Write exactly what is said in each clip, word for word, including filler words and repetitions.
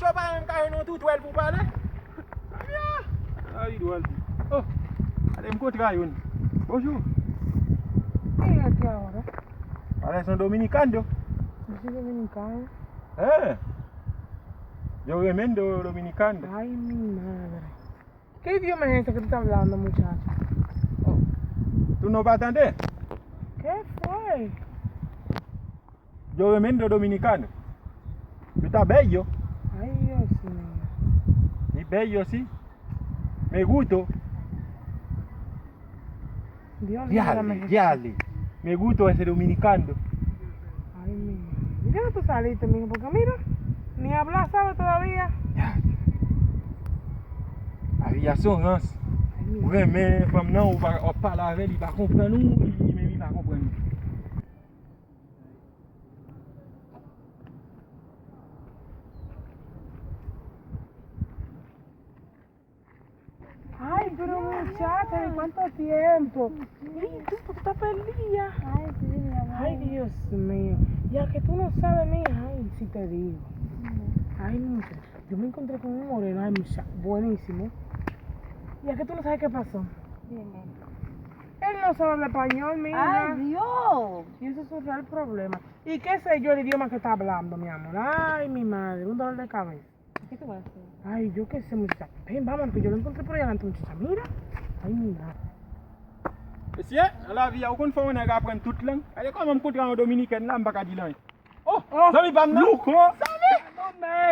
Cho pa menm ka jwenn yon toutwèl pou pale. Ay, dwòl. Oh, ale m kontre a youn. Bonjou. Ey, a ki a ora? Pale son dominikano. Yo soy dominicano. Eh, yo renmen do dominikano. Ay, mi madre. Qué idioma es ese que tú estás hablando, muchacho? Oh, tú no vas a entender. ¿Qué fue? Yo renmen do dominikano. Yo ta bello. Ay, Dios mío. Y bello, sí. Me gusto. Dios mío, dame Jesús. Diale, diale. Me gusto ese dominicano. Ay, mi madre. ¿Y qué tú saliste, mijo? Porque mira, ni hablar sabe todavía. Ya. Ay, ya son rans. Ay, mi madre. Ou renmen fanm nan, ou pa, w ap pale avè l, li pa konprann ou, li menm li pa konprann ou. Ay, pero muchacha, ¿de cuánto tiempo? Ey, tú, tú estás perdida. Ay, sí, mi amor. Ay, Dios mío. Ya que tú no sabes, mija, ay, si te digo. Ay, muchacha, yo me encontré con un moreno, ay, muchacha, buenísimo. Ya que tú no sabes qué pasó. Dime. Él no sabe hablar español, mija. Ay, Dios. Y ese es su real problema. ¿Y qué sé yo el idioma que está hablando, mi amor? Ay, mi madre, un dolor de cabeza. ¿Qué tú haces? Ay, yo qué sé, muchacha. Ven, vamos, que yo lo encontré por allá adelante, muchacha. Mira. Ay, mira. Mesye, nan lavi a, ou konn fè yon nèg aprann tout lang? Gade kòman m kontre yon dominikèn la, m pa ka di l anyen. Oh, oh, zanmi pa m nan. Louko. Zanmi!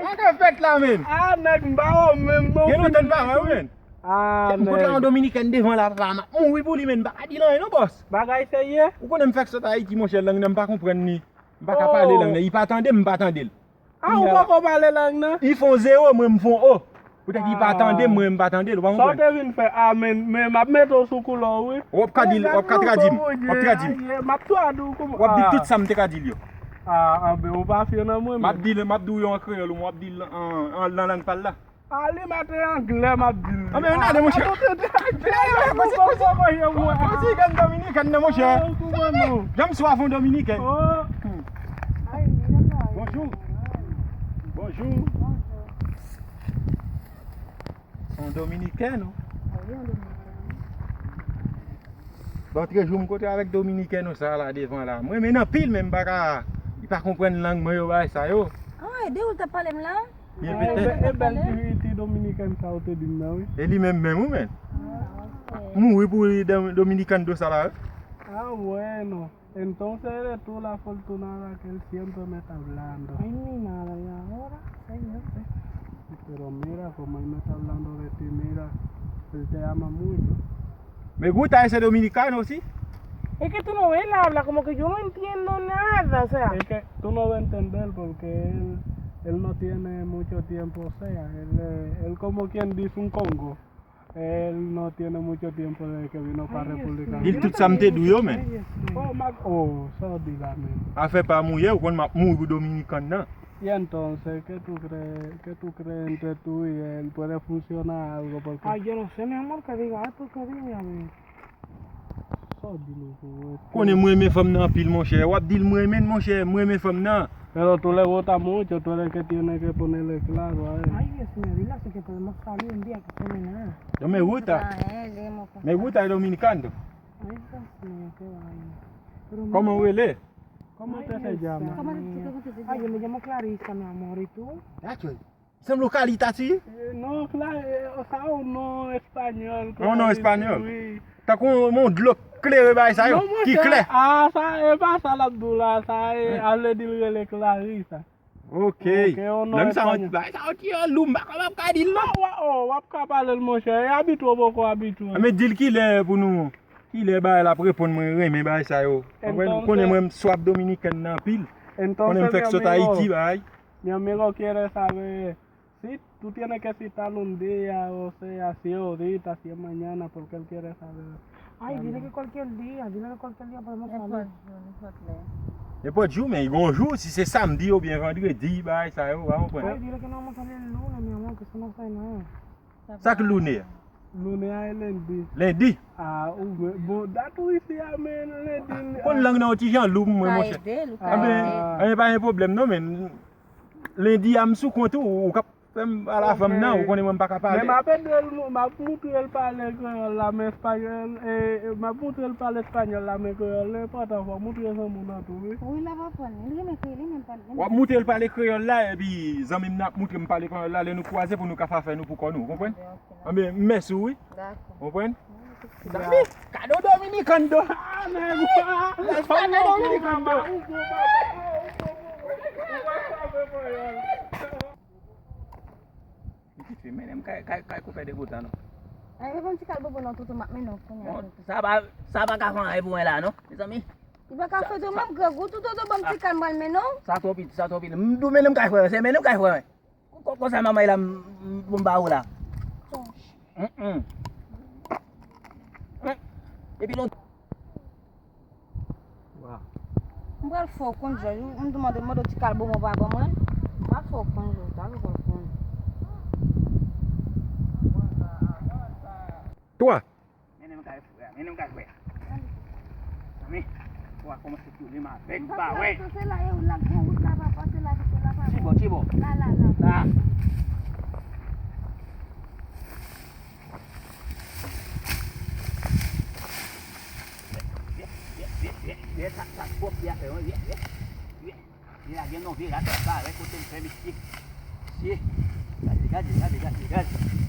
Sa k ap fèt la, menn? Ah, nèg, m pa wè w menm non. Gen lontan n pa wè w, menn. Ah, kè m kontre yon dominikèn devan la, papa, m ap mouri pou li, menn, m pa ka di l anyen non, bòs. Bagay serye? Ou konnen m fèk sot Ayiti, monchè, lang nan m pa konprann li. M pa ka pale lang nan. Li pa tande m, m pa tande l. Ah, ou poko pale lang nan? Li fè yon zewo, mwen m fè yon o. Poutèt li pa tande m, mwen m pa tande l, ou pa konprann? Sa w te vin fè a, men, men m ap mete w sou koulè w, wi. W ap ka di l, w ap ka tradi m, w ap tradi m. M ap tradi w kouman? W ap di tout sa m te ka di l yo. Ah, anben, ou pa fye nan mwen, men. M ap di l, m ap di w yo an kreyòl, ou w ap di l an, an, nan lang pa l la. A li, m ap te anglè, m ap di l. Anben, ann ale, monchè. Ann ale, monchè. Monchè, gen dominikèn nan, monchè. Janm swav yon dominikèn. Bonjou. Bonjou. Se yon dominikèn, non? Lòt jou, m kontre avèk dominikèn sa la devan la. M renmen l anpil, men m pa ka, li pa konprann lang mwen yo, bagay sa yo. Ah, de ou l t ap pale m la? Byen, petèt. E bèl ti, ti dominikèn sa ou te di m nan, wi. E li menm menm, wi, menn. Ah, ok. Mouri pou li, Dom-, dominikando sa la, wi. Ah, bueno. Entonces eres tú la afortunada que él siempre me está hablando. Ay, mi madre, ahora, señor. Pero mira, como él me está hablando de ti, mira, él te ama mucho. Me gusta ese dominicano, sí. Es que tú no ves, él habla como que yo no entiendo nada, o sea. Es que tú no vas a entender porque él, él no tiene mucho tiempo, o sea, él, eh, él como quien dice un congo. Él no tiene mucho tiempo desde que vino para República Dominicana. Li di tout sa m te di w yo, men. Oh, ma, oh, sa w di la, men. Afè pa mouye, ou konn m ap mouri pou dominikan nan. Y entonces, ¿qué tú crees, qué tú crees entre tú y él? ¿Puede funcionar algo? Porque... Ay, yo no sé, mi amor, que diga él, porque dime a mí. Sa w di nou pou wè. Konnen m renmen fanm nan anpil, monchè. W ap di l m renmen l, monchè, m renmen fanm nan. Pero tú le gustas mucho, tú eres el que tiene que ponerle claro a él. Ay, Dios mío, dile así que podemos salir un día que se nada. Yo me gusta. Me gusta el dominicano. Ay, Dios mío, qué vaina. Pero mira. ¿Cómo huele? ¿Cómo usted se llama? Ay, yo me llamo Clarisa, mi amor, ¿y tú? Sanble w kalita ti? Eh, non, Cla-, eh, sa yon non espanyòl. Yon non espanyòl. Wi. Tankou yon, yon dlo klere bagay sa yo, ki klè. Ah, sa, e pa sa l ap di w la, sa, e, a vle di l rele Clarisa. Ok. Lè m sa yon ti bagay sa yo ti lou, m pa kapab ka di l non. W ap ka pale l, monchè, e abitye w poko abitye. Men di l kilè pou nou, kilè bagay la ap reponn mwen renmen bagay sa yo. Ou konnen mwen m swaf dominikèn nan anpil. Konnen m fèk sot Ayiti bagay. Mi amigo quiere saber si tú tienes que citar un día, o sea, si es ahorita, si es mañana, porque él quiere saber. Ay, dile que cualquier día, dile que cualquier día podemos salir. Nenpòt jou, men gon jou, si se samdi oubyen vandredi, bagay sa yo, ou pa konprann. Ay, dile que no vamos a salir el lunes, mi amor, que eso no hace nada. Sa k lunes a? Lunes a e lendi. Lendi? Ah, ou, bon, dat ou isi a, men lendi. Konn lang nan yon ti jan lou pou mwen, monchè. Anben, anben, pa gen pwoblèm non, men. Lendi a m sou kont ou, ou k ap Fè m pale a fanm nan, ou konnen mwen m pa ka pale. Men m ap ede l, m ap moutre l pale kreyòl la, men espanyòl, e, e, m ap moutre l pale espanyòl la, men kreyòl la enpòtan, fò w moutre zanmi w nan tou, wi. Wi, l ap aprann. Li renmen kreyòl, li menm pale. W ap moutre l pale kreyòl la, epi zanmi m nan ap moutre m pale kreyòl la, lè nou kwaze pou nou ka fè afè nou pou kò nou, ou konprann? Ok, ok. Anben, mèsi w, wi. Dakò. Konprann? Mèsi. Dami, kado dominikan do. Ah, nèg ou pa. Kado dominikan do. Pitit fi, mennen m kay, kay, kay koupe degoutan, non. Ay, reponn ti kal bobo non, toutou m ap mennen w kounye a. Bon, sa pa, sa pa ka fè anyen pou mwen la, non, mezanmi. Li pa ka fè tou menm grangou, toutou ban m ti kal m pral mennen w. Sa twò piti, sa twò piti. M dou mennen m kay frè, se mennen m kay frè. Kon, konsa manman la m, m, m ba ou la. Sonj. Mm, mm. Mm. Epi nou. Wa. M pral fè w konn, Jòj. M te mande, mande w ti kal bobo pa ban mwen. M pral fè w konn, Jòj. Talè w pral konn. Twa. Mennen m kay frè, mennen m kay frè. Zanmi, w a kòmanse tchoule m avèk bawè. Se la, e ou la, gen wout la, papa, se la, se la, papa. Ki bò, ki bò? La, la, la. La. Ye, ye, ye, ye, ye, sa, sa twòp, ye afè, wi, ye, ye, ye. Li lage non, vire atè, bare kote m fè misye. Misye. Gade, gade, gade, gade, gade.